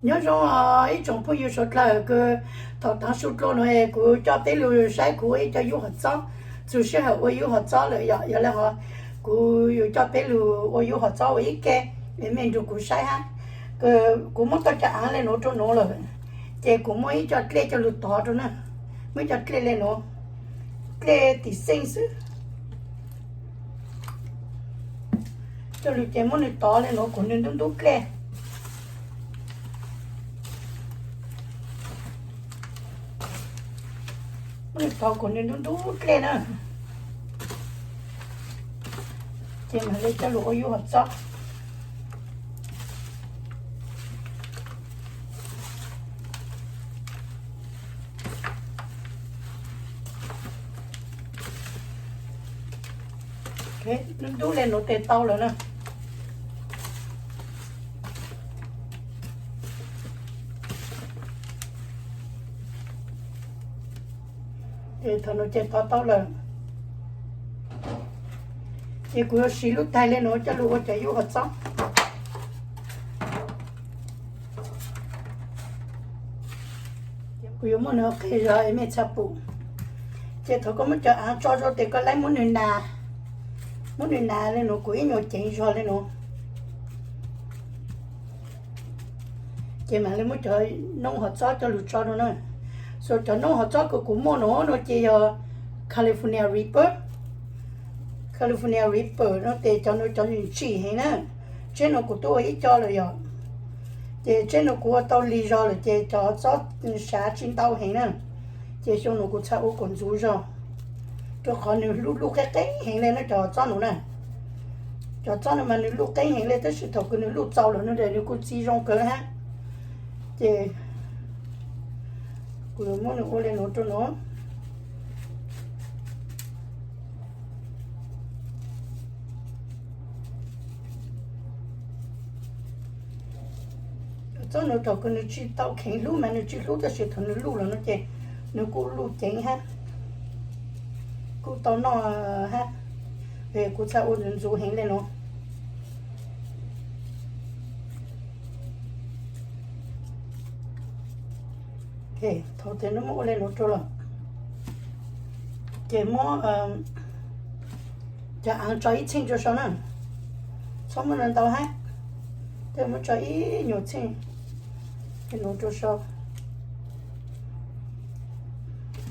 Nyob zoo os ib tsoom phooj ywg suav dlawg kws, thaum tav su dlua no es kuv coj peb lug saib kuv ua ib co yub hom txob. Txug sij hawm ua yub hom txob lawm yom, yog le hov kuv yuav coj peb lug ua yub hom txob ua ib ke, es mej nrug kuv saib hab. Kuv muab tau cov aav le nuav rua nuav lawm, ces kuv muab ib co dlej coj lug tov rua na. Muab ib co dlej le nuav, dlej tim xeej xwb. Coj lug ces muab nwg tov le nuav kuas nwg ntub ntub dlej. Muab nwg tov kuas nwg ntub ntub dlej na, ces mam le coj lug ua yub hom txob. Ntub ntub le nuav tes tau lawm na. Ces thaum nuav ces tov tau lawm, ces kuv yuav siv lub tais le nuav coj lug ua cov yub hom txob. Kuv yuav muab nwg qhia zog es mej txhaj pum. Ces thaum koj muab cov aav tso rua tes koj laib muab nwg nas, muab nwg nas le nuav kuas ib nyuas ceev zog le nuav. Ces mam le muab cov noob hom txob coj lug tso rua na. So cov noob hom txob kws kuv muaj nuav no ces yog California Reaper. California Reaper no tes cov nuav cov ntsim heev na. Tsheb nuav kuv tub ua ib co lawm yom. Ces tsheb nuav kuv ua tau lig zog lawm ces cov txob sav tsi ntau heev na. Ces xyoo nuav kuv txhaj ua kom ntxuv zog, rua qhov nwg luj luj qeeb qeeb heev le na cov txob nuav na. Cov txob nuav mas nwg luj qeeb heev le tab sis thaum kws nwg luj txaus lawm no ces nwg kuj txi zoo kawg hab. Ces kuv yuav muab nwg ua le nuav rua nuav. Txob nuav thaum kws nwg tsi tau kheev hlub mas nwg tsi hlub tab sis thaum nwg luj lawm no ces nwg kuj luj ceev hab, kuj tau noj hab. Kuv txhaj ua ntxuv ntxuv heev le nuav. Thaum tes nub muab ua le nuav rua lawm, ces muab cov aav tso ib txheej rua sau na. Txhob muab ntau hab, tej muab tso ib nyuas txheej le nuav rua sau,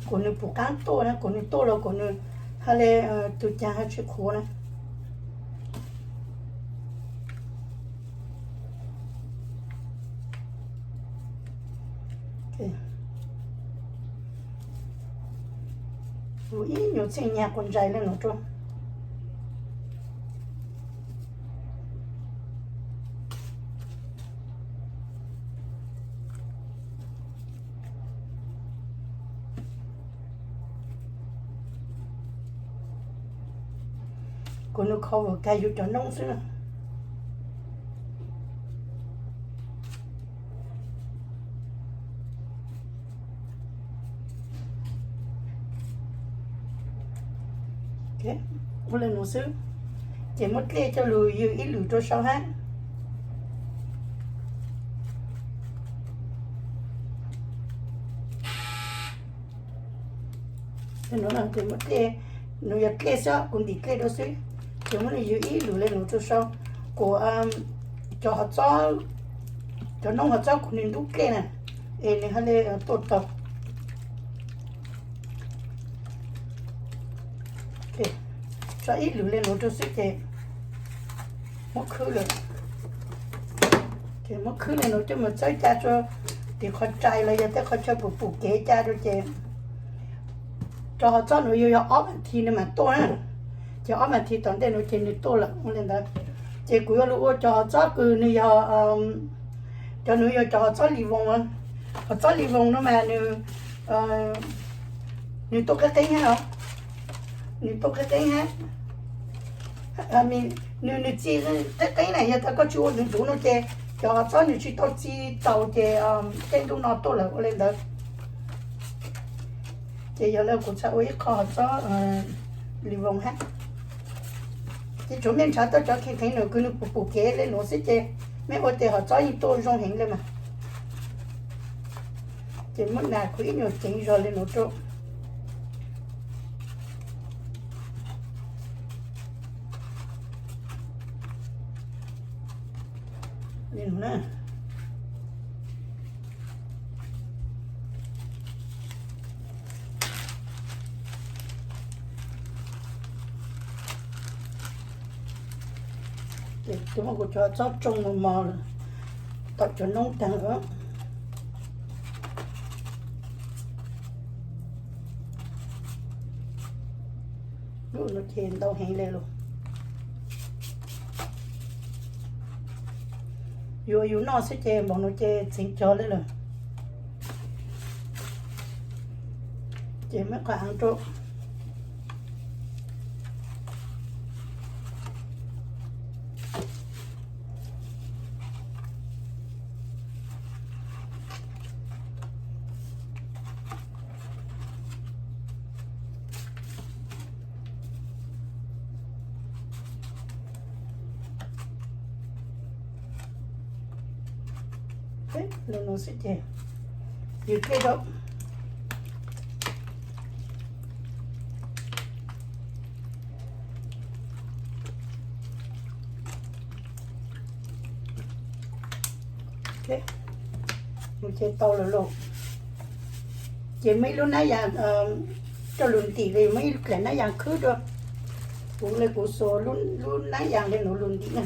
kuas nwg pum qaab tuaj na, kuas nwg tuaj los kuas nwg ha le tug caag ha tsi qhuav na. Ua ib nyuas txheej nyag quas ntsais le nuav rua. Kuas nws cover kag yus cov noob xwb na. Ua le nuav xwb, ces muab dlej coj lug ywg ib lwm rua sau hab. Ces muab dlej, nws yog dlej xwb, kuv ntim dlej rau xwb, ces muab nws ywg ib lwm le nuav rua sau, kuas cov hov txob, cov noob hov txob kuas nws ntub dlej na, es nws ha le tuaj taug. Tso ib lwm le nuav rua xwb ces muab khwb lawm. Ces muab khwb le nuav coj mus txawb ca rua tim qhov rais los yog tej qhov chaw pum pum kev ca rua ces cov hov txob nuav yuav yog ob vas thiv nws mam tuaj na. Ces ob vas thiv tom ntej nuav ces nws tuaj lawm ua le ntawd. Ces kuv yuav lug ua cov hov txob kws nws yog, cov nuav yog cov hov txob li voos. Hov txob li voos no mas nws, nws tuaj qeeb qeeb hab os. Nws tuaj qeeb qeeb hab. Nws, nws txi qeeb qeeb na, yog tas koj tsis ua ntxuv ntxuv no ces cov hov txob nws tsis tau txi txaus ces tej ntuj no tuaj lawm ua le ntawd. Ces yog le kuv txhaj ua ib qho hov txob li voos hab. Ces tsuav mej nrhav tau cov kheev kheev nws kws nws pum pum kev le nuav xwb ces mej ua tes hov txob yeej tuaj zoo heev le mas. Ces muab nas kuv ib nyuag ceev zog li no rau. Li no na. Ces tus muab kuv cov txob tsoo mos mos tau cov noob tag lawm. Lub no ces ntau heev li los. Yuav yus noj xwb ces npaum no ces txheev cog li lawm. Ces muab qhov av rau. Li no xwb ces yus thiaj rau. Ces tau lawm lauj. Ces muaj ib lub nab yas coj lus ntim li, muaj ib daim nab yas khwb dua. Kuv li kuv xuas lub nab yas li no lus ntim na.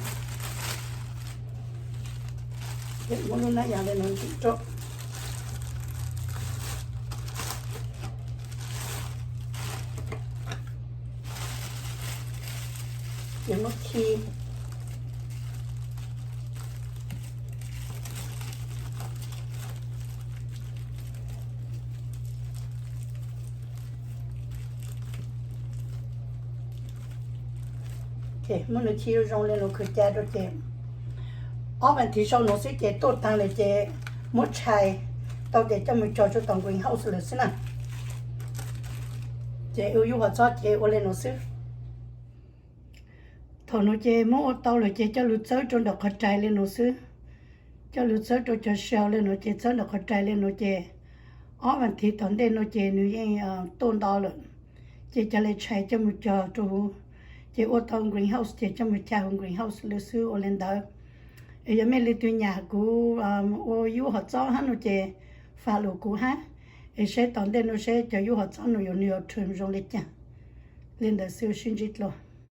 Muab lub nab yas li no ntim rau. Ces muab khi. Ces muab nws khi zoo zoo li no khwv ca rau ces ob vas thiv sau no xwb ces tuaj tag lawm ces muab tshais tau ces coj mus cog rau tom greenhouse lawm xwb na. Ces ua yub hom txob ces ua li no xwb. Thaum no ces muab ua tau lawm ces coj lug txawb rau nram qhov rais li no xwb. Coj lug txawb rau cov shelf li no ces txawb nram qhov rais li no ces ob vas thiv tom ntej no ces nws yeej tuaj nto lawm. Ces cov li tshais coj mus cog rau huv, ces ua tau greenhouse ces coj mus ca huv greenhouse lawm xwb ua li ntawd. Es yog mej leej twg nyam kuv ua yub hom txob hab no ces faj lus kuv hab, es saib tom ntej no saib cov yub hom txob no yuav nws yuav trim zoo li cas. Li ntawd xwb sib ntsib dlua.